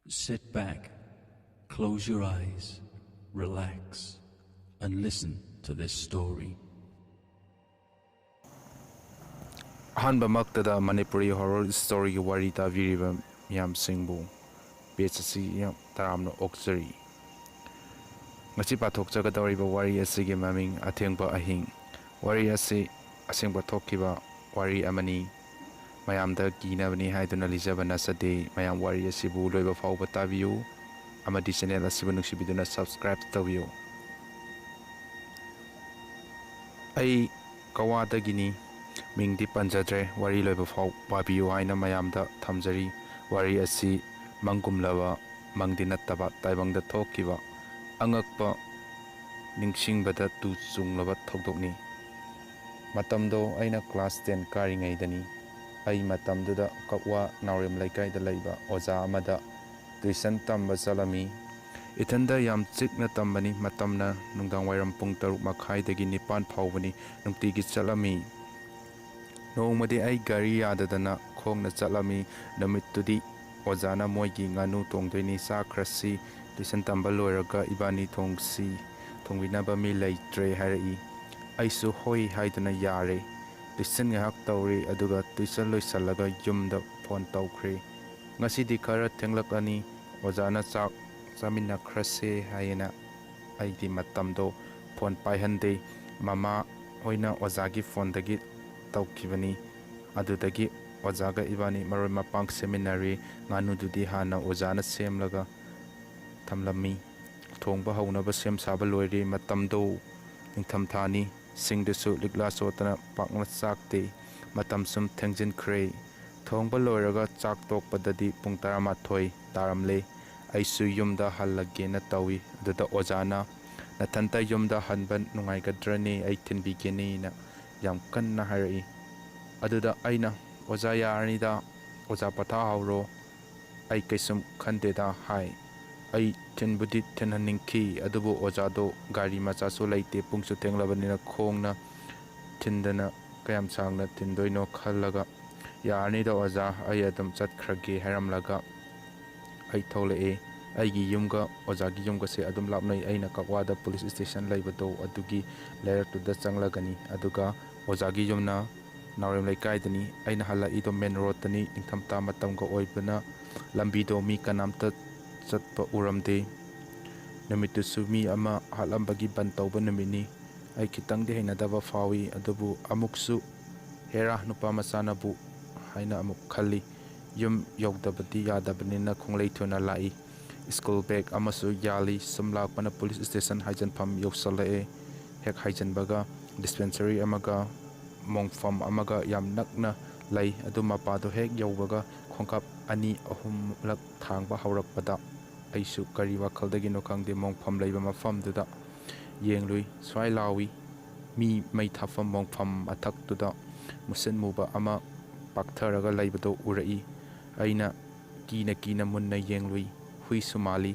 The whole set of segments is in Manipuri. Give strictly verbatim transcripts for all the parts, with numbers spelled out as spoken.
Sit back, close your eyes, relax, and listen to this story. ꯑꯍꯥꯟꯕꯃꯛꯇꯗ Manipuri horror storyꯒꯤ ꯋꯥꯔꯤ ꯇꯥꯕꯤꯔꯤꯕ ꯃꯤꯌꯥꯝꯁꯤꯡꯕꯨ ꯄꯦꯖ ꯑꯁꯤ ꯌꯥꯝ ꯇꯔꯥꯝꯅ ꯑꯣꯛꯆꯔꯤ꯫ ꯉꯁꯤ ꯄꯥꯊꯣꯛꯆꯒꯗꯧꯔꯤꯕ ꯋꯥꯔꯤ ꯑꯁꯤꯒꯤ ꯃꯃꯤꯡ ꯑꯊꯦꯡꯕ ꯑꯍꯤꯡ꯫ ꯋꯥꯔꯤ ꯑꯁꯤ ꯑꯁꯦꯡꯕ ꯊꯣꯛꯈꯤꯕ ꯋꯥꯔꯤ ꯑꯃꯅꯤ꯫ ꯃꯌꯥꯝꯗ ꯀꯤꯅꯕꯅꯤ ꯍꯥꯏꯗꯨꯅ ꯂꯤꯖꯕ ꯅꯠꯆꯗꯦ꯫ ꯃꯌꯥꯝ ꯋꯥꯔꯤ ꯑꯁꯤꯕꯨ ꯂꯣꯏꯕ ꯐꯥꯎꯕ ꯇꯥꯕꯤꯌꯨ ꯑꯃꯗꯤ ꯆꯦꯅꯦꯜ ꯑꯁꯤꯕꯨ ꯅꯨꯡꯁꯤꯕꯤꯗꯨꯅ subscribe ꯇꯧꯕꯤꯌꯨ꯫ ꯑꯩ ꯀꯋꯥꯗꯒꯤꯅꯤ, ꯃꯤꯡꯗꯤ ꯄꯟꯖꯗ꯭ꯔꯦ, ꯋꯥꯔꯤ ꯂꯣꯏꯕ ꯐꯥꯎ ꯄꯥꯕꯤꯌꯨ ꯍꯥꯏꯅ ꯃꯌꯥꯝꯗ ꯊꯝꯖꯔꯤ꯫ ꯋꯥꯔꯤ ꯑꯁꯤ ꯃꯪꯒꯨꯝꯂꯕ ꯃꯪꯗꯤ ꯅꯠꯇꯕ ꯇꯥꯏꯕꯪꯗ ꯊꯣꯛꯈꯤꯕ ꯑꯉꯛꯄ ꯅꯤꯡꯁꯤꯡꯕꯗ ꯇꯨ ꯆꯨꯡꯂꯕ ꯊꯧꯗꯣꯛꯅꯤ꯫ ꯃꯇꯝꯗꯣ ꯑꯩꯅ class ten ꯀꯥꯔꯤꯉꯩꯗꯅꯤ꯫ ꯑꯩ ꯃꯇꯝꯗꯨꯗ ꯀꯛꯋꯥ ꯅꯥꯎꯔꯦꯝ ꯂꯩꯀꯥꯏꯗ ꯂꯩꯕ ꯑꯣꯖꯥ ꯑꯃꯗ tuition ꯇꯝꯕ ꯆꯠꯂꯝꯃꯤ꯫ ꯏꯊꯟꯗ ꯌꯥꯝ ꯆꯤꯛꯅ ꯇꯝꯕꯅꯤ꯫ ꯃꯇꯝꯅ ꯅꯨꯡꯗꯥꯡꯋꯥꯏꯔꯝ ꯄꯨꯡ ꯇꯔꯨꯛ ꯃꯈꯥꯏꯗꯒꯤ ꯅꯤꯄꯥꯟ ꯐꯥꯎꯕꯅꯤ꯫ ꯅꯨꯡꯇꯤꯒꯤ ꯆꯠꯂꯝꯃꯤ꯫ ꯅꯣꯡꯃꯗꯤ ꯑꯩ ꯒꯥꯔꯤ ꯌꯥꯗꯗꯅ ꯈꯣꯡꯅ ꯆꯠꯂꯝꯃꯤ꯫ ꯅꯨꯃꯤꯠꯇꯨꯗꯤ ꯑꯣꯖꯥꯅ ꯃꯣꯏꯒꯤ ꯉꯥꯅꯨ ꯇꯣꯡꯗꯣꯏꯅꯤ, ꯆꯥꯈ꯭ꯔꯁꯤ, tuition ꯇꯝꯕ ꯂꯣꯏꯔꯒ ꯏꯕꯥꯅꯤ ꯊꯣꯡꯁꯤ, ꯊꯣꯡꯕꯤꯅꯕ ꯃꯤ ꯂꯩꯇ꯭ꯔꯦ ꯍꯥꯏꯔꯛꯏ꯫ ꯑꯩꯁꯨ ꯍꯣꯏ ꯍꯥꯏꯗꯨꯅ ꯌꯥꯔꯦ꯫ Tuition ꯉꯥꯏꯍꯥꯛ ꯇꯧꯔꯦ, ꯑꯗꯨꯒ tuition ꯂꯣꯏꯁꯤꯜꯂꯒ ꯌꯨꯝꯗ phone ꯇꯧꯈ꯭ꯔꯦ꯫ ꯉꯁꯤꯗꯤ ꯈꯔ ꯊꯦꯡꯂꯛꯂꯅꯤ, ꯑꯣꯖꯥꯅ ꯆꯥꯛ ꯆꯥꯃꯤꯟꯅꯈ꯭ꯔꯁꯦ ꯍꯥꯏꯌꯦꯅ ꯑꯩꯗꯤ ꯃꯇꯝꯗꯣ phone ꯄꯥꯏꯍꯟꯗꯦ꯫ ꯃꯃꯥ ꯍꯣꯏꯅ ꯑꯣꯖꯥꯒꯤ phoneꯗꯒꯤ ꯇꯧꯈꯤꯕꯅꯤ꯫ ꯑꯗꯨꯗꯒꯤ ꯑꯣꯖꯥꯒ ꯏꯕꯥꯅꯤ ꯃꯔꯣꯏ ꯃꯄꯥꯡ ꯁꯦꯝꯃꯤꯟꯅꯔꯦ꯫ ꯉꯥꯅꯨꯗꯨꯗꯤ ꯍꯥꯟꯅ ꯑꯣꯖꯥꯅ ꯁꯦꯝꯂꯒ ꯊꯝꯂꯝꯃꯤ꯫ ꯊꯣꯡꯕ ꯍꯧꯅꯕ ꯁꯦꯝ ꯁꯥꯕ ꯂꯣꯏꯔꯦ꯫ ꯃꯇꯝꯗꯣ ꯅꯤꯡꯊꯝꯊꯥꯅꯤ꯫ ꯁꯤꯡꯗꯨꯁꯨ ꯂꯤꯛꯂꯥ ꯆꯣꯠꯇꯅ ꯄꯥꯛꯅ ꯆꯥꯛꯇꯦ꯫ ꯃꯇꯝ ꯁꯨꯝ ꯊꯦꯡꯖꯤꯟꯈ꯭ꯔꯦ꯫ ꯊꯣꯡꯕ ꯂꯣꯏꯔꯒ ꯆꯥꯛ ꯇꯣꯛꯄꯗꯗꯤ ꯄꯨꯡ ꯇꯔꯥꯃꯥꯊꯣꯏ ꯇꯥꯔꯝꯂꯦ꯫ ꯑꯩꯁꯨ ꯌꯨꯝꯗ ꯍꯜꯂꯒꯦꯅ ꯇꯧꯏ꯫ ꯑꯗꯨꯗ ꯑꯣꯖꯥꯅ, "ꯅꯊꯟꯇ ꯌꯨꯝꯗ ꯍꯟꯕ ꯅꯨꯡꯉꯥꯏꯒꯗ꯭ꯔꯅꯦ? ꯑꯩ ꯊꯤꯟꯕꯤꯒꯦꯅꯦꯅ" ꯌꯥꯝ ꯀꯟꯅ ꯍꯥꯏꯔꯛꯏ꯫ ꯑꯗꯨꯗ ꯑꯩꯅ, "ꯑꯣꯖꯥ, ꯌꯥꯔꯅꯤꯗ, ꯑꯣꯖꯥ ꯄꯣꯊꯥꯍꯧꯔꯣ, ꯑꯩ ꯀꯩꯁꯨꯝ ꯈꯟꯗꯦꯗ" ꯍꯥꯏ꯫ ꯑꯩ ꯊꯤꯟꯕꯨꯗꯤ ꯊꯤꯟꯍꯟꯅꯤꯡꯈꯤ, ꯑꯗꯨꯕꯨ ꯑꯣꯖꯥꯗꯣ ꯒꯥꯔꯤ ꯃꯆꯥꯁꯨ ꯂꯩꯇꯦ, ꯄꯨꯡꯁꯨ ꯊꯦꯡꯂꯕꯅꯤꯅ ꯈꯣꯡꯅ ꯊꯤꯟꯗꯅ ꯀꯌꯥꯝ ꯁꯥꯡꯅ ꯊꯤꯟꯗꯣꯏꯅꯣ ꯈꯜꯂꯒ, "ꯌꯥꯔꯅꯤꯗ ꯑꯣꯖꯥ, ꯑꯩ ꯑꯗꯨꯝ ꯆꯠꯈ꯭ꯔꯒꯦ" ꯍꯥꯏꯔꯝꯂꯒ ꯑꯩ ꯊꯣꯛꯂꯛꯑꯦ꯫ ꯑꯩꯒꯤ ꯌꯨꯝꯒ ꯑꯣꯖꯥꯒꯤ ꯌꯨꯝꯒꯁꯦ ꯑꯗꯨꯝ ꯂꯥꯞꯅꯩ꯫ ꯑꯩꯅ ꯀꯛꯋꯥꯗ ꯄꯨꯂꯤꯁ ꯁ꯭ꯇꯦꯁꯟ ꯂꯩꯕꯗꯣ ꯑꯗꯨꯒꯤ ꯂꯩꯔꯛꯇꯨꯗ ꯆꯪꯂꯒꯅꯤ, ꯑꯗꯨꯒ ꯑꯣꯖꯥꯒꯤ ꯌꯨꯝꯅ ꯅꯥꯎꯔꯦꯝ ꯂꯩꯀꯥꯏꯗꯅꯤ꯫ ꯑꯩꯅ ꯍꯜꯂꯛꯏꯗꯣ ꯃꯦꯟ ꯔꯣꯗꯇꯅꯤ꯫ ꯅꯤꯡꯊꯝꯊꯥ ꯃꯇꯝꯒ ꯑꯣꯏꯕꯅ ꯂꯝꯕꯤꯗꯣ ꯃꯤ ꯀꯅꯥꯝꯇ ꯆꯠꯄ ꯎꯔꯝꯗꯦ꯫ ꯅꯨꯃꯤꯠꯇꯨꯁꯨ ꯃꯤ ꯑꯃ ꯍꯥꯠꯂꯝꯕꯒꯤ ꯕꯟ ꯇꯧꯕ ꯅꯨꯃꯤꯠꯅꯤ꯫ ꯑꯩ ꯈꯤꯇꯪꯗꯤ ꯍꯩꯅꯗꯕ ꯐꯥꯎꯏ, ꯑꯗꯨꯕꯨ ꯑꯃꯨꯛꯁꯨ "ꯍꯦꯔꯥ, ꯅꯨꯄꯥ ꯃꯆꯥꯅꯕꯨ" ꯍꯥꯏꯅ ꯑꯃꯨꯛ ꯈꯜꯂꯤ꯫ ꯌꯨꯝ ꯌꯧꯗꯕꯗꯤ ꯌꯥꯗꯕꯅꯤꯅ ꯈꯣꯡꯂꯩ ꯊꯨꯅ ꯂꯥꯛꯏ꯫ ꯁ꯭ꯀꯨꯜ ꯕꯦꯒ ꯑꯃꯁꯨ ꯌꯥꯜꯂꯤ꯫ ꯁꯨꯝ ꯂꯥꯛꯄꯅ ꯄꯨꯂꯤꯁ ꯁ꯭ꯇꯦꯁꯟ ꯍꯥꯏꯖꯟꯐꯝ ꯌꯧꯁꯜꯂꯛꯑꯦ꯫ ꯍꯦꯛ ꯍꯥꯏꯖꯟꯕꯒ ꯗꯤꯁꯄꯦꯟꯁꯔꯤ ꯑꯃꯒ ꯃꯣꯡꯐꯝ ꯑꯃꯒ ꯌꯥꯝ ꯅꯛꯅ ꯂꯩ꯫ ꯑꯗꯨ ꯃꯄꯥꯗꯣ ꯍꯦꯛ ꯌꯧꯕꯒ ꯈꯣꯡꯀꯥꯞ ꯑꯅꯤ ꯑꯍꯨꯝꯂꯛ ꯊꯥꯡꯕ ꯍꯧꯔꯛꯄꯗ ꯑꯩꯁꯨ ꯀꯔꯤ ꯋꯥꯈꯜꯗꯒꯤꯅꯣ ꯈꯪꯗꯦ, ꯃꯣꯡꯐꯝ ꯂꯩꯕ ꯃꯐꯝꯗꯨꯗ ꯌꯦꯡꯂꯨꯏ꯫ ꯁ꯭ꯋꯥꯏ ꯂꯥꯎꯏ꯫ ꯃꯤ ꯃꯩ ꯊꯥꯐꯝ ꯃꯣꯡꯐꯝ ꯃꯊꯛꯇꯨꯗ ꯃꯨꯁꯤꯟ ꯃꯨꯕ ꯑꯃ ꯄꯥꯛꯊꯔꯒ ꯂꯩꯕꯗꯨ ꯎꯔꯛꯏ꯫ ꯑꯩꯅ ꯀꯤꯅ ꯀꯤꯅ ꯃꯨꯟꯅ ꯌꯦꯡꯂꯨꯏ꯫ ꯍꯨꯏꯁꯨ ꯃꯥꯜꯂꯤ꯫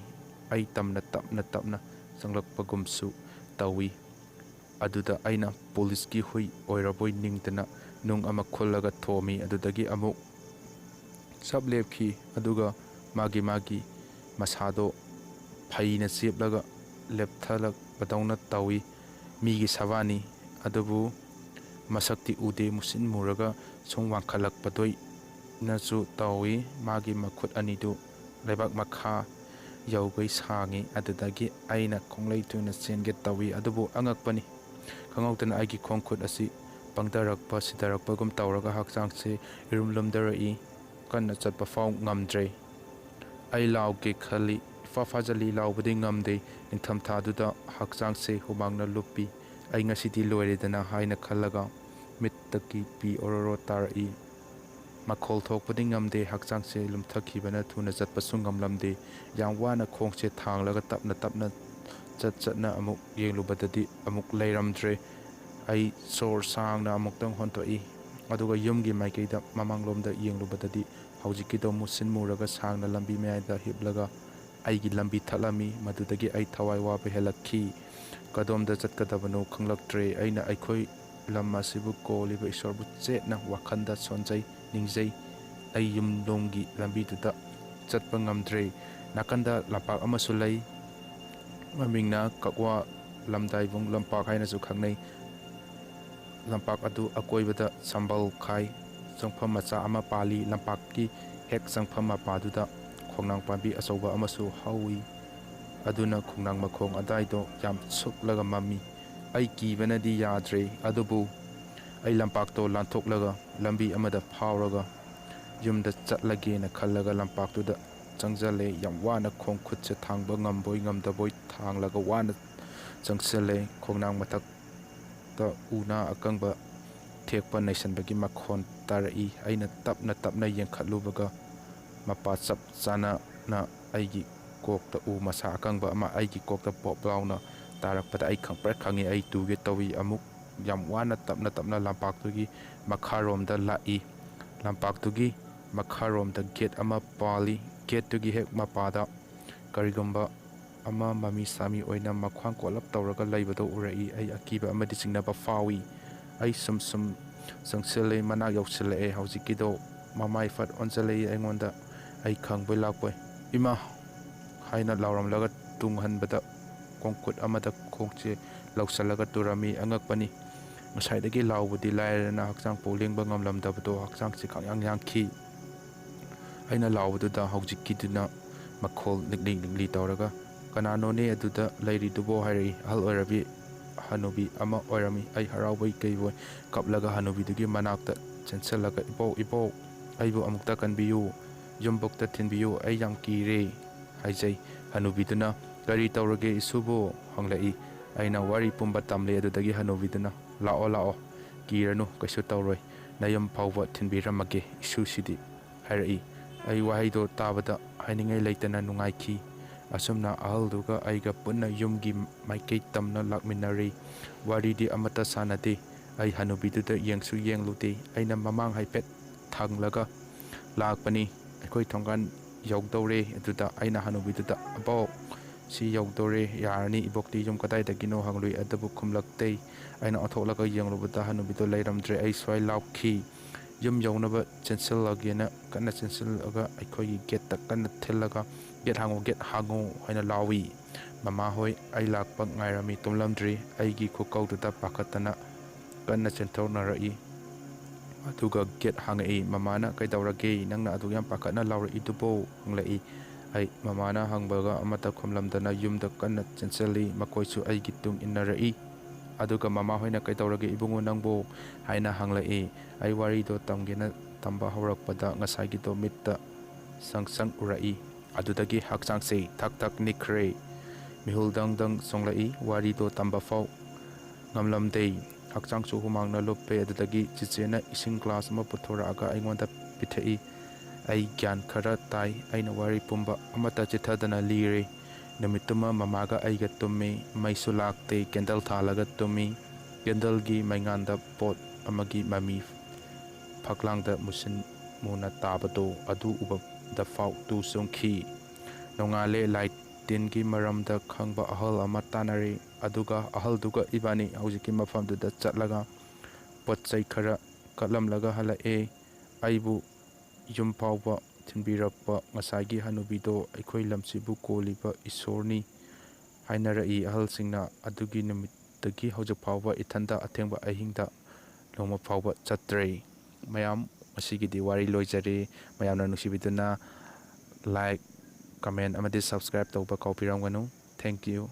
ꯑꯩ ꯇꯝꯅ ꯇꯞꯅ ꯇꯞꯅ ꯆꯪꯂꯛꯄꯒꯨꯝꯁꯨ ꯇꯧꯏ꯫ ꯑꯗꯨꯗ ꯑꯩꯅ ꯄꯨꯂꯤꯁꯀꯤ ꯍꯨꯏ ꯑꯣꯏꯔꯕꯣꯏ ꯅꯤꯡꯗꯅ ꯅꯨꯡ ꯑꯃ ꯈꯨꯜꯂꯒ ꯊꯣꯝꯃꯤ꯫ ꯑꯗꯨꯗꯒꯤ ꯑꯃꯨꯛ ꯆꯞ ꯂꯦꯞꯈꯤ꯫ ꯑꯗꯨꯒ ꯃꯥꯒꯤ ꯃꯥꯒꯤ ꯃꯁꯥꯗꯣ ꯐꯩꯅ ꯆꯦꯞꯂꯒ ꯂꯦꯞꯊꯂꯛꯄꯗꯧꯅ ꯇꯧꯏ꯫ ꯃꯤꯒꯤ ꯁꯕꯥꯟꯅꯤ꯫ ꯑꯗꯨꯕꯨ ꯃꯁꯛꯇꯤ ꯎꯗꯦ꯫ ꯃꯨꯁꯤꯟ ꯃꯨꯔꯒ ꯁꯨꯝ ꯋꯥꯡꯈꯠꯂꯛꯄꯗꯣꯏꯅꯁꯨ ꯇꯧꯏ꯫ ꯃꯥꯒꯤ ꯃꯈꯨꯠ ꯑꯅꯤꯗꯨ ꯂꯩꯕꯥꯛ ꯃꯈꯥ ꯌꯧꯒꯩ ꯁꯥꯡꯏ꯫ ꯑꯗꯨꯗꯒꯤ ꯑꯩꯅ ꯈꯣꯡꯂꯩ ꯊꯨꯅ ꯆꯦꯟꯒꯦ ꯇꯧꯏ꯫ ꯑꯗꯨꯕꯨ ꯑꯉꯛꯄꯅꯤ, ꯈꯪꯍꯧꯗꯅ ꯑꯩꯒꯤ ꯈꯣꯡ ꯈꯨꯠ ꯑꯁꯤ ꯄꯪꯊꯔꯛꯄ, ꯁꯤꯊꯔꯛꯄꯒꯨꯝ ꯇꯧꯔꯒ ꯍꯛꯆꯥꯡꯁꯦ ꯏꯔꯨꯝ ꯂꯨꯝꯊꯔꯛꯏ꯫ ꯀꯟꯅ ꯆꯠꯄ ꯐꯥꯎ ꯉꯝꯗ꯭ꯔꯦ꯫ ꯑꯩ ꯂꯥꯎꯒꯦ ꯈꯜꯂꯤ, ꯏꯐꯥ ꯐꯥꯖꯜꯂꯤ, ꯂꯥꯎꯕꯗꯤ ꯉꯝꯗꯦ꯫ ꯅꯤꯡꯊꯝꯊꯥꯗꯨꯗ ꯍꯛꯆꯥꯡꯁꯦ ꯍꯨꯃꯥꯡꯅ ꯂꯨꯞꯄꯤ꯫ "ꯑꯩ ꯉꯁꯤꯗꯤ ꯂꯣꯏꯔꯦꯗꯅ" ꯍꯥꯏꯅ ꯈꯜꯂꯒ ꯃꯤꯠꯇꯒꯤ ꯄꯤ ꯑꯣꯔꯣꯔꯣ ꯇꯥꯔꯛꯏ꯫ ꯃꯈꯣꯜ ꯊꯣꯛꯄꯗꯤ ꯉꯝꯗꯦ, ꯍꯛꯆꯥꯡꯁꯦ ꯂꯨꯝꯊꯈꯤꯕꯅ ꯊꯨꯅ ꯆꯠꯄꯁꯨ ꯉꯝꯂꯝꯗꯦ꯫ ꯌꯥꯝ ꯋꯥꯅ ꯈꯣꯡꯁꯦ ꯊꯥꯡꯂꯒ ꯇꯞꯅ ꯇꯞꯅ ꯆꯠ ꯆꯠꯅ ꯑꯃꯨꯛ ꯌꯦꯡꯂꯨꯕꯗꯗꯤ ꯑꯃꯨꯛ ꯂꯩꯔꯝꯗ꯭ꯔꯦ꯫ ꯑꯩ ꯁꯣꯔ ꯁꯥꯡꯅ ꯑꯃꯨꯛꯇꯪ ꯍꯣꯟꯗꯣꯛꯏ꯫ ꯑꯗꯨꯒ ꯌꯨꯝꯒꯤ ꯃꯥꯏꯀꯩꯗ ꯃꯃꯥꯡꯂꯣꯝꯗ ꯌꯦꯡꯂꯨꯕꯗꯗꯤ ꯍꯧꯖꯤꯛꯀꯤꯗꯣ ꯃꯨꯁꯤꯟ ꯃꯨꯔꯒ ꯁꯥꯡꯅ ꯂꯝꯕꯤ ꯃꯌꯥꯏꯗ ꯍꯤꯞꯂꯒ ꯑꯩꯒꯤ ꯂꯝꯕꯤ ꯊꯠꯂꯝꯃꯤ꯫ ꯃꯗꯨꯗꯒꯤ ꯑꯩ ꯊꯋꯥꯏ ꯋꯥꯕ ꯍꯦꯜꯂꯛꯈꯤ꯫ ꯀꯗꯣꯝꯗ ꯆꯠꯀꯗꯕꯅꯣ ꯈꯪꯂꯛꯇ꯭ꯔꯦ꯫ ꯑꯩꯅ ꯑꯩꯈꯣꯏ ꯂꯝ ꯑꯁꯤꯕꯨ ꯀꯣꯜꯂꯤꯕ ꯏꯁꯣꯔꯕꯨ ꯆꯦꯠꯅ ꯋꯥꯈꯜꯗ ꯁꯣꯟꯖꯩ, ꯅꯤꯡꯖꯩ꯫ ꯑꯩ ꯌꯨꯝꯂꯣꯝꯒꯤ ꯂꯝꯕꯤꯗꯨꯗ ꯆꯠꯄ ꯉꯝꯗ꯭ꯔꯦ꯫ ꯅꯥꯀꯟꯗ ꯂꯝꯄꯥꯛ ꯑꯃꯁꯨ ꯂꯩ꯫ ꯃꯃꯤꯡꯅ ꯀꯛꯋꯥ ꯂꯝꯗꯥꯏꯕꯨꯡ ꯂꯝꯄꯥꯛ ꯍꯥꯏꯅꯁꯨ ꯈꯪꯅꯩ꯫ ꯂꯝꯄꯥꯛ ꯑꯗꯨ ꯑꯀꯣꯏꯕꯗ ꯁꯝꯕꯜ ꯈꯥꯏ ꯆꯪꯐꯝ ꯃꯆꯥ ꯑꯃ ꯄꯥꯜꯂꯤ꯫ ꯂꯝꯄꯥꯛꯀꯤ ꯍꯦꯛ ꯆꯪꯐꯝ ꯃꯄꯥꯗꯨꯗ ꯈꯣꯡꯅꯥꯡ ꯄꯥꯝꯕꯤ ꯑꯆꯧꯕ ꯑꯃꯁꯨ ꯍꯧꯏ꯫ ꯑꯗꯨꯅ ꯈꯣꯡꯅꯥꯡ ꯃꯈꯣꯡ ꯑꯗꯥꯏꯗꯣ ꯌꯥꯝ ꯁꯨꯛꯂꯒ ꯃꯝꯃꯤ꯫ ꯑꯩ ꯀꯤꯕꯅꯗꯤ ꯌꯥꯗ꯭ꯔꯦ, ꯑꯗꯨꯕꯨ ꯑꯩ ꯂꯝꯄꯥꯛꯇꯣ ꯂꯥꯟꯊꯣꯛꯂꯒ ꯂꯝꯕꯤ ꯑꯃꯗ ꯐꯥꯎꯔꯒ ꯌꯨꯝꯗ ꯆꯠꯂꯒꯦꯅ ꯈꯜꯂꯒ ꯂꯝꯄꯥꯛꯇꯨꯗ ꯆꯪꯁꯤꯜꯂꯦ꯫ ꯌꯥꯝ ꯋꯥꯅ ꯈꯣꯡ ꯈꯨꯠꯁꯦ ꯊꯥꯡꯕ ꯉꯝꯕꯣꯏ ꯉꯝꯗꯕꯣꯏ ꯊꯥꯡꯂꯒ ꯋꯥꯅ ꯆꯪꯁꯤꯜꯂꯦ꯫ ꯈꯣꯡꯅꯥꯡ ꯃꯊꯛꯇ ꯎꯅꯥ ꯑꯀꯪꯕ ꯊꯦꯛꯄ ꯅꯩꯁꯟꯕꯒꯤ ꯃꯈꯣꯟ ꯇꯥꯔꯛꯏ꯫ ꯑꯩꯅ ꯇꯞꯅ ꯇꯞꯅ ꯌꯦꯡꯈꯠꯂꯨꯕꯒ ꯃꯄꯥ ꯆꯞ ꯆꯥꯅ ꯑꯩꯒꯤ ꯀꯣꯛꯇ ꯎ ꯃꯁꯥ ꯑꯀꯪꯕ ꯑꯃ ꯑꯩꯒꯤ ꯀꯣꯛꯇ ꯄꯣꯞ ꯂꯥꯎꯅ ꯇꯥꯔꯛꯄꯗ ꯑꯩ ꯈꯪꯄ꯭ꯔꯦꯛ ꯈꯪꯉꯤ꯫ ꯑꯩ ꯇꯨꯒꯦ ꯇꯧꯏ꯫ ꯑꯃꯨꯛ ꯌꯥꯝ ꯋꯥꯅ ꯇꯞꯅ ꯇꯞꯅ ꯂꯝꯄꯥꯛꯇꯨꯒꯤ ꯃꯈꯥꯔꯣꯝꯗ ꯂꯥꯛꯏ꯫ ꯂꯝꯄꯥꯛꯇꯨꯒꯤ ꯃꯈꯥꯔꯣꯝꯗ ꯒꯦꯠ ꯑꯃ ꯄꯥꯜꯂꯤ꯫ ꯒꯦꯠꯇꯨꯒꯤ ꯍꯦꯛ ꯃꯄꯥꯗ ꯀꯔꯤꯒꯨꯝꯕ ꯑꯃ ꯃꯃꯤ ꯁꯥꯃꯤ ꯑꯣꯏꯅ ꯃꯈ꯭ꯋꯥꯡ ꯀꯣꯜꯂꯞ ꯇꯧꯔꯒ ꯂꯩꯕꯗꯨ ꯎꯔꯛꯏ꯫ ꯑꯩ ꯑꯀꯤꯕ ꯑꯃꯗꯤ ꯆꯤꯡꯅꯕ ꯐꯥꯎꯏ꯫ ꯑꯩ ꯁꯨꯝ ꯁꯨꯝ ꯆꯪꯁꯤꯜꯂꯛꯏ, ꯃꯅꯥꯛ ꯌꯧꯁꯤꯜꯂꯛꯑꯦ꯫ ꯍꯧꯖꯤꯛꯀꯤꯗꯣ ꯃꯃꯥꯏ ꯐꯠ ꯑꯣꯟꯁꯤꯜꯂꯛꯏ ꯑꯩꯉꯣꯟꯗ꯫ ꯑꯩ ꯈꯪꯕꯣꯏ ꯂꯥꯛꯄꯣꯏ "ꯏꯃꯥ!" ꯍꯥꯏꯅ ꯂꯥꯎꯔꯝꯂꯒ ꯇꯨꯡꯍꯟꯕꯗ ꯈꯣꯡꯈꯨꯠ ꯑꯃꯗ ꯈꯣꯡꯆꯦ ꯂꯧꯁꯤꯜꯂꯒ ꯇꯨꯔꯝꯃꯤ꯫ ꯑꯉꯛꯄꯅꯤ꯫ ꯉꯁꯥꯏꯗꯒꯤ ꯂꯥꯎꯕꯗꯤ ꯂꯥꯏꯔꯗꯅ ꯍꯛꯆꯥꯡ ꯄꯣꯛ ꯂꯦꯡꯕ ꯉꯝꯂꯝꯗꯕꯗꯣ ꯍꯛꯆꯥꯡꯁꯤ ꯈꯪꯌꯥꯡ ꯌꯥꯡꯈꯤ꯫ ꯑꯩꯅ ꯂꯥꯎꯕꯗꯨꯗ ꯍꯧꯖꯤꯛꯀꯤꯗꯨꯅ ꯃꯈꯣꯜ ꯂꯤꯛꯂꯤ ꯂꯤꯛꯂꯤ ꯇꯧꯔꯒ, "ꯀꯅꯥꯅꯣꯅꯦ ꯑꯗꯨꯗ ꯂꯩꯔꯤꯗꯨꯕꯣ?" ꯍꯥꯏꯔꯛꯏ꯫ ꯑꯍꯜ ꯑꯣꯏꯔꯕꯤ ꯍꯅꯨꯕꯤ ꯑꯃ ꯑꯣꯏꯔꯝꯃꯤ꯫ ꯑꯩ ꯍꯔꯥꯎꯕꯣꯏ ꯀꯩꯕꯣꯏ ꯀꯞꯂꯒ ꯍꯅꯨꯕꯤꯗꯨꯒꯤ ꯃꯅꯥꯛꯇ ꯆꯦꯟꯁꯤꯜꯂꯒ, "ꯏꯕꯣꯛ, ꯏꯕꯣꯛ, ꯑꯩꯕꯨ ꯑꯃꯨꯛꯇ ꯀꯟꯕꯤꯌꯨ, ꯌꯨꯝꯕꯨꯛꯇ ꯊꯤꯟꯕꯤꯌꯨ, ꯑꯩ ꯌꯥꯝ ꯀꯤꯔꯦ" ꯍꯥꯏꯖꯩ꯫ ꯍꯅꯨꯕꯤꯗꯨꯅ, "ꯀꯔꯤ ꯇꯧꯔꯒꯦ ꯏꯁꯨꯕꯨ?" ꯍꯪꯂꯛꯏ꯫ ꯑꯩꯅ ꯋꯥꯔꯤ ꯄꯨꯝꯕ ꯇꯝꯂꯦ꯫ ꯑꯗꯨꯗꯒꯤ ꯍꯅꯨꯕꯤꯗꯨꯅ, "ꯂꯥꯛꯑꯣ, ꯂꯥꯛꯑꯣ, ꯀꯤꯔꯅꯨ, ꯀꯩꯁꯨ ꯇꯧꯔꯣꯏ, ꯅꯌꯨꯝ ꯐꯥꯎꯕ ꯊꯤꯟꯕꯤꯔꯝꯃꯒꯦ ꯏꯁꯨꯁꯤꯗꯤ" ꯍꯥꯏꯔꯛꯏ꯫ ꯑꯩ ꯋꯥꯍꯩꯗꯣ ꯇꯥꯕꯗ ꯍꯥꯏꯅꯤꯡꯉꯥꯏ ꯂꯩꯇꯅ ꯅꯨꯡꯉꯥꯏꯈꯤ꯫ ꯑꯁꯨꯝꯅ ꯑꯍꯜꯗꯨꯒ ꯑꯩꯒ ꯄꯨꯟꯅ ꯌꯨꯝꯒꯤ ꯃꯥꯏꯀꯩ ꯇꯝꯅ ꯂꯥꯛꯃꯤꯟꯅꯔꯦ꯫ ꯋꯥꯔꯤꯗꯤ ꯑꯃꯠꯇ ꯁꯥꯟꯅꯗꯦ꯫ ꯑꯩ ꯍꯅꯨꯕꯤꯗꯨꯗ ꯌꯦꯡꯁꯨ ꯌꯦꯡꯂꯨꯗꯦ꯫ ꯑꯩꯅ ꯃꯃꯥꯡ ꯍꯥꯏꯐꯦꯠ ꯊꯪꯂꯒ ꯂꯥꯛꯄꯅꯤ꯫ ꯑꯩꯈꯣꯏ ꯊꯣꯡꯒꯥꯟ ꯌꯧꯗꯧꯔꯦ꯫ ꯑꯗꯨꯗ ꯑꯩꯅ ꯍꯅꯨꯕꯤꯗꯨꯗ, "ꯑꯕꯣꯛ, ꯁꯤ ꯌꯧꯗꯧꯔꯦ, ꯌꯥꯔꯅꯤ꯫ ꯏꯕꯣꯛꯇꯤ ꯌꯨꯝ ꯀꯗꯥꯏꯗꯒꯤꯅꯣ?" ꯍꯪꯂꯨꯏ꯫ ꯑꯗꯨꯕꯨ ꯈꯨꯝꯂꯛꯇꯦ꯫ ꯑꯩꯅ ꯑꯣꯟꯊꯣꯛꯂꯒ ꯌꯦꯡꯂꯨꯕꯗ ꯍꯅꯨꯕꯤꯗꯣ ꯂꯩꯔꯝꯗ꯭ꯔꯦ꯫ ꯑꯩ ꯁ꯭ꯋꯥꯏ ꯂꯥꯎꯈꯤ꯫ ꯌꯨꯝ ꯌꯧꯅꯕ ꯆꯦꯟꯁꯤꯜꯂꯒꯦꯅ ꯀꯟꯅ ꯆꯦꯟꯁꯤꯜꯂꯒ ꯑꯩꯈꯣꯏꯒꯤ ꯒꯦꯠꯇ ꯀꯟꯅ ꯊꯤꯜꯂꯒ, "ꯒꯦꯠ ꯍꯥꯡꯉꯨ, ꯒꯦꯠ ꯍꯥꯡꯉꯨ" ꯍꯥꯏꯅ ꯂꯥꯎꯏ꯫ ꯃꯃꯥ ꯍꯣꯏ ꯑꯩ ꯂꯥꯛꯄ ꯉꯥꯏꯔꯝꯃꯤ, ꯇꯨꯝꯂꯝꯗ꯭ꯔꯤ꯫ ꯑꯩꯒꯤ ꯈꯨꯀꯧꯗꯨꯗ ꯄꯥꯈꯠꯇꯅ ꯀꯟꯅ ꯆꯦꯟꯊꯣꯛꯅꯔꯛꯏ꯫ ꯑꯗꯨꯒ ꯒꯦꯠ ꯍꯥꯡꯉꯛꯏ꯫ ꯃꯃꯥꯅ, "ꯀꯩꯗꯧꯔꯒꯦ? ꯅꯪꯅ ꯑꯗꯨꯛ ꯌꯥꯝ ꯄꯥꯈꯠꯅ ꯂꯥꯎꯔꯛꯏꯗꯨꯕꯣ?" ꯍꯪꯂꯛꯏ꯫ ꯑꯩ ꯃꯃꯥꯅ ꯍꯪꯕꯒ ꯑꯃꯠꯇ ꯈꯨꯝꯂꯝꯗꯅ ꯌꯨꯝꯗ ꯀꯟꯅ ꯆꯦꯟꯁꯤꯜꯂꯤ꯫ ꯃꯈꯣꯏꯁꯨ ꯑꯩꯒꯤ ꯇꯨꯡ ꯏꯟꯅꯔꯛꯏ꯫ ꯑꯗꯨꯒ ꯃꯃꯥ ꯍꯣꯏꯅ, "ꯀꯩꯗꯧꯔꯒꯦ ꯏꯕꯨꯡꯉꯣ ꯅꯪꯕꯣ?" ꯍꯥꯏꯅ ꯍꯪꯂꯛꯏ꯫ ꯑꯩ ꯋꯥꯔꯤꯗꯣ ꯇꯝꯒꯦꯅ ꯇꯝꯕ ꯍꯧꯔꯛꯄꯗ ꯉꯁꯥꯏꯒꯤꯗꯣ ꯃꯤꯠꯇ ꯁꯪ ꯁꯪ ꯎꯔꯛꯏ꯫ ꯑꯗꯨꯗꯒꯤ ꯍꯛꯆꯥꯡꯁꯦ ꯊꯛ ꯊꯛ ꯅꯤꯛꯈ꯭ꯔꯦ꯫ ꯃꯤꯍꯨꯜ ꯗꯪ ꯗꯪ ꯆꯣꯡꯂꯛꯏ꯫ ꯋꯥꯔꯤꯗꯣ ꯇꯝꯕ ꯐꯥꯎ ꯉꯝꯂꯝꯗꯦ꯫ ꯍꯛꯆꯥꯡꯁꯨ ꯍꯨꯃꯥꯡꯅ ꯂꯨꯞꯄꯦ꯫ ꯑꯗꯨꯗꯒꯤ ꯆꯤꯆꯦꯅ ꯏꯁꯤꯡ ꯒ꯭ꯂꯥꯁ ꯑꯃ ꯄꯨꯊꯣꯔꯛꯑꯒ ꯑꯩꯉꯣꯟꯗ ꯄꯤꯊꯛꯏ꯫ ꯑꯩ ꯒ꯭ꯌꯥꯟ ꯈꯔ ꯇꯥꯏ꯫ ꯑꯩꯅ ꯋꯥꯔꯤ ꯄꯨꯝꯕ ꯑꯃꯠꯇ ꯆꯤꯊꯗꯅ ꯂꯤꯔꯦ꯫ ꯅꯨꯃꯤꯠꯇꯨꯃ ꯃꯃꯥꯒ ꯑꯩꯒ ꯇꯨꯝꯃꯤ꯫ ꯃꯩꯁꯨ ꯂꯥꯛꯇꯦ꯫ ꯀꯦꯟꯗꯜ ꯊꯥꯜꯂꯒ ꯇꯨꯝꯃꯤ꯫ ꯀꯦꯟꯗꯜꯒꯤ ꯃꯩꯉꯥꯟꯗ ꯄꯣꯠ ꯑꯃꯒꯤ ꯃꯃꯤ ꯐꯛꯂꯥꯡꯗ ꯃꯨꯁꯤꯟ ꯃꯨꯅ ꯇꯥꯕꯗꯣ ꯑꯗꯨ ꯎꯕꯗ ꯐꯥꯎ ꯇꯨ ꯆꯨꯡꯈꯤ꯫ ꯅꯣꯡꯉꯥꯜꯂꯦ꯫ ꯂꯥꯏ ꯇꯤꯟꯒꯤ ꯃꯔꯝꯗ ꯈꯪꯕ ꯑꯍꯜ ꯑꯃ ꯇꯥꯟꯅꯔꯦ꯫ ꯑꯗꯨꯒ ꯑꯍꯜꯗꯨꯒ ꯏꯕꯥꯅꯤ ꯍꯧꯖꯤꯛꯀꯤ ꯃꯐꯝꯗꯨꯗ ꯆꯠꯂꯒ ꯄꯣꯠ ꯆꯩ ꯈꯔ ꯀꯠꯂꯝꯂꯒ ꯍꯜꯂꯛꯑꯦ꯫ ꯑꯩꯕꯨ ꯌꯨꯝ ꯐꯥꯎꯕ ꯊꯤꯟꯕꯤꯔꯛꯄ ꯉꯁꯥꯏꯒꯤ ꯍꯅꯨꯕꯤꯗꯣ ꯑꯩꯈꯣꯏ ꯂꯝꯁꯤꯕꯨ ꯀꯣꯜꯂꯤꯕ ꯏꯁꯣꯔꯅꯤ ꯍꯥꯏꯅꯔꯛꯏ ꯑꯍꯜꯁꯤꯡꯅ꯫ ꯑꯗꯨꯒꯤ ꯅꯨꯃꯤꯠꯇꯒꯤ ꯍꯧꯖꯤꯛ ꯐꯥꯎꯕ ꯏꯊꯟꯗ ꯑꯊꯦꯡꯕ ꯑꯍꯤꯡꯗ ꯅꯣꯡꯃ ꯐꯥꯎꯕ ꯆꯠꯇ꯭ꯔꯦ꯫ ꯃꯌꯥꯝ, ꯉꯁꯤꯒꯤꯗꯤ ꯋꯥꯔꯤ ꯂꯣꯏꯖꯔꯦ꯫ ꯃꯌꯥꯝꯅ ꯅꯨꯡꯁꯤꯕꯤꯗꯨꯅ like, comment ꯑꯃꯗꯤ subscribe ꯇꯧꯕ ꯀꯥꯎꯕꯤꯔꯝꯒꯅꯨ꯫ Thank you꯫